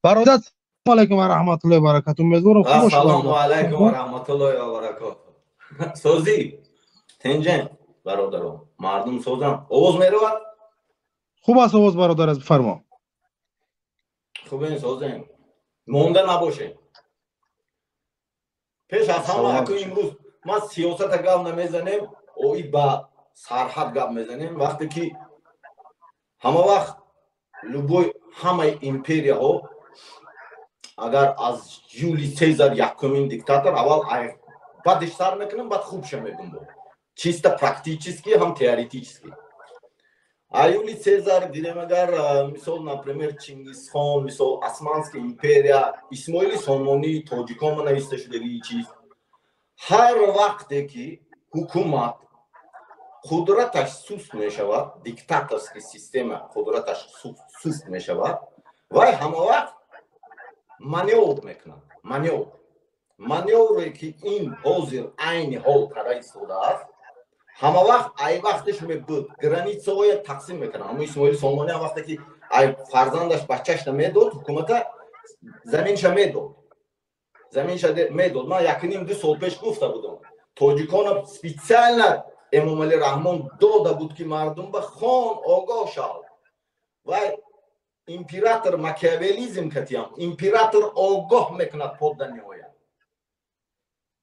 Бародар, салому алайкум ва раҳматуллоҳи ва баракату. Умедворам, хуб бошед. Ассалому алайкум ва раҳматуллоҳи ва баракату. Созӣ, тинҷен, бародаро, мардум созам. Овоз меравад? Хуб аст овоз, бародар, аз бифармо. Хубен, созем, монда набошем. Пеш аз ҳама, аку, имрӯз ман сиёсата гап намезанем, оид ба сарҳад гап мезанем. Вақте ки ҳама вақт любой, ҳамаи империяҳо, агар аз Юлий Цезар, якумин диктатор, аввал бадиш сар мекунем, баъд хубша мегум, бо чисто практически ҳам теоретически. А Юлий Цезар дидем, агар мисол, например, Чингисхон, мисол, Османская империя, Исмоили Сомонӣ, тоҷикон нависта шудагии чиз, ҳар вақте ки ҳукумат қудраташ суст мешавад, диктаторский система қудраташ суст мешавад, вай ҳама вақт манёвр мекунад. Манёвр, манёвре ки ин ҳозир айни ҳол кара истодааст, ҳама вақт ай вақтеш мебуд, границаҳоя тақсим мекунад. Ҳамо Исмоили Сомонӣ ҳам вақте ки ай фарзандаш, бачашна медод ҳукумата, заминша медод, заминша медод. Ман якним ду сол пеш гуфта будам, тоҷикона специально Эмомалӣ Раҳмон дода буд, ки мардум ба хон огоҳ шав. Вай император макиавелизм катиям император огоҳ мекунад подданиҳоя,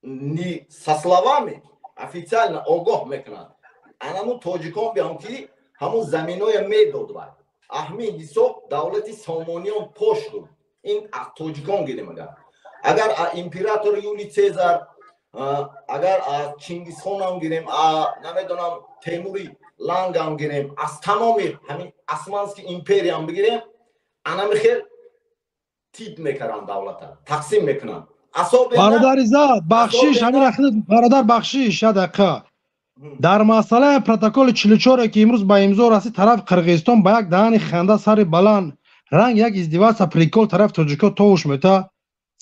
не со словами, официально огоҳ мекунад. Анаму тоҷикон биям, ки ҳамун заминоя медод, вай аҳми ҳисоб давлати Сомониён пош шуд. Ин тоҷикон гирем, агар император Юлий Цезар, агар аз Чингисхонам гирем, намедонам, Темури Лангам гирем, аз тамоми ҳамин Османский империям бигирем, анами хел тип мекаранд, давлата тақсим мекунанд. Бародар Иззат, бахшиш, ҳамин бародар, бахшиш, як дақиқа. Дар масъалаи протоколи 44, ки имрӯз ба имзо расид, тарафи Қирғизистон ба як даҳани ханда, сари баланд, ранг як издеваться, прикол тарафи тоҷико товуш мета.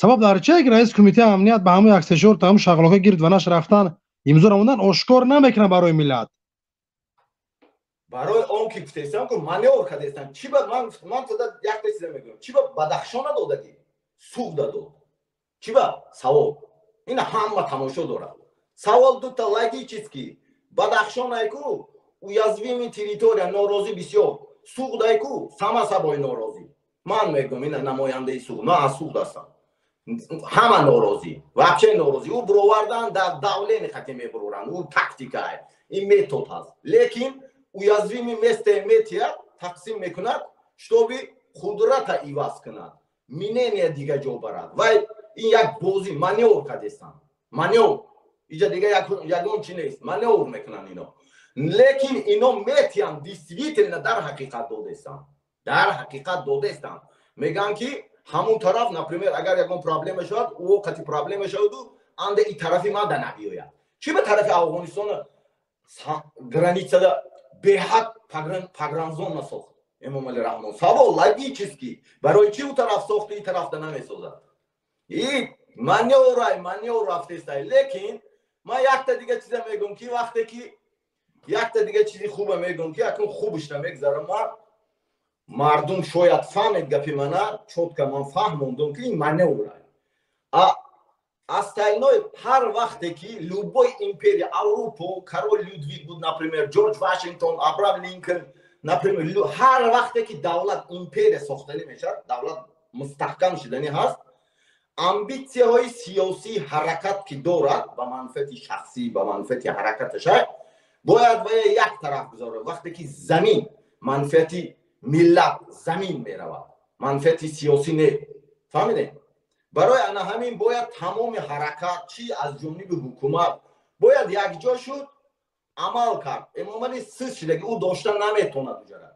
Сабаб дар чие, ки раиси кумитаи амният ба ҳамон як сешор та ҳамун шағлока гирд ва наш рафтан, имзо намудан, ошкор намекунад барои миллат? Барои он ки гуфтестам, ку манёвр кардестам. Чи ба ман тада якта чиза мегӯям: чи ба Бадахшона додагӣ, Суғда дод? Чи ба? Савол ина ҳама тамошо дорад. Савол дута логически: Бадахшон айку уязвимый территория, норозӣ бисёр, Суғд айку сама собой норозӣ. Ман мегӯям, ина намояндаи Суғд, ман аз Суғд ҳастам, ҳама норозӣ, вообще норозӣ. Ӯ бировардан дар давление хати мебуроранд, ӯ тактика, ин метод ҳаст. Лекин уязвимый место метия, тақсим мекунад, чтобы қудрата иваз кунад, мнение дига ҷо барад. Вай ин як бозӣ, манёвр кардестанд, манёвр. Иҷа дига ягон чи нест, манёвр мекунанд ино. Лекин ино метиҳанд, действительно, дар ҳақиқат додестанд, дар ҳақиқат додестанд. Мегӯянд, ки ҳамун тараф, например, агар ягон проблема шавад, ӯ қати проблема шаваду анде и тарафи мада набиёяд. Чи ба тарафи Афғонистон границада беҳад погранзона сохт Эмомали Раҳмон? Савол логически: барои чи ӯ тараф сохту и тарафда намесозад? И манёврай, манёвр рафтестай. Лекин ман якта дига чиза мегӯм, ки вақте ки якта дига чизи хуба мегӯм, ки акнун хубишна мегзарам ман, мардум шояд фаҳмед гапи мана чётко. Ман фаҳмондум, ки ин манёврай. А остальной, ҳар вақте ки любой империя Аврупо, король Людвиг буд, например, Ҷорҷ Вашингтон, Абрам Линкольн, например, ҳар вақте ки давлат, империя сохтанӣ мешавад, давлат мустаҳкам шуданӣ ҳаст, амбитсияҳои сиёсии ҳаракат ки дорад, ба манфиати шахсӣ, ба манфиати ҳаракаташа, бояд вая як тараф гузорад. Вақте ки замин, манфиати миллат замин меравад, манфиати сиёсӣ не, фаҳмидем? Барои ана ҳамин бояд тамоми ҳаракат, чи аз ҷониби ҳукумат, бояд якҷо шуд, амал кард. Эмомалӣ сиз шидаги, ӯ дошта наметонад уҷара.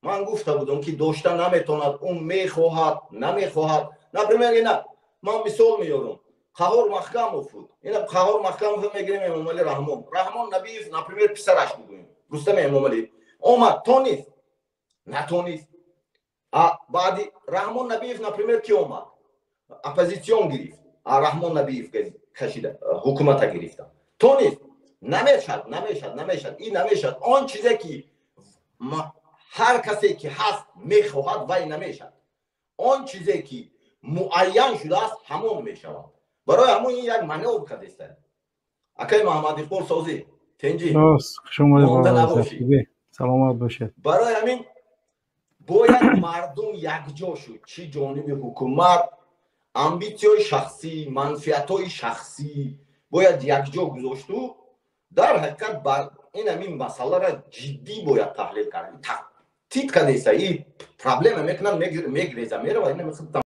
Ман гуфта будам, ки дошта наметонад. Ӯ мехоҳад, намехоҳад. Например, ина ман мисол меёрам: Қаҳор Маҳкамов буд. Ина Қаҳор Маҳкамов мегирем, Эмомалӣ Раҳмон, Раҳмон Набиев, например, писараш бигӯем, Рустами Эмомалӣ омад, тонист, натонист. А баъди Раҳмон Набиев, например, ки омад, оппозитсион гирифт, а Раҳмон Набиев кашида ҳукумата гирифта тонист. Намешад, намешад, намешад, ин намешад. Он чизе ки ҳар касе ки ҳаст мехоҳад, вай намешад. Он чизе ки муайян шудааст, ҳамон мешавад. Барои ҳамон ин як манёвр кардеста. Акаи Маҳаммад Иқбол, созӣ, тенҷӣ? Саломат бошед. Барои ҳамин бояд мардум якҷо шуд, чӣ ҷониби ҳукумат, амбитсияҳои шахсӣ, манфиатҳои шахсӣ бояд якҷо гузошту дар ҳақиқат ин ҳамин масъаларо ҷиддӣ бояд таҳлил кард. Тит кардеса и проблема мекунад, мегреза, мерава.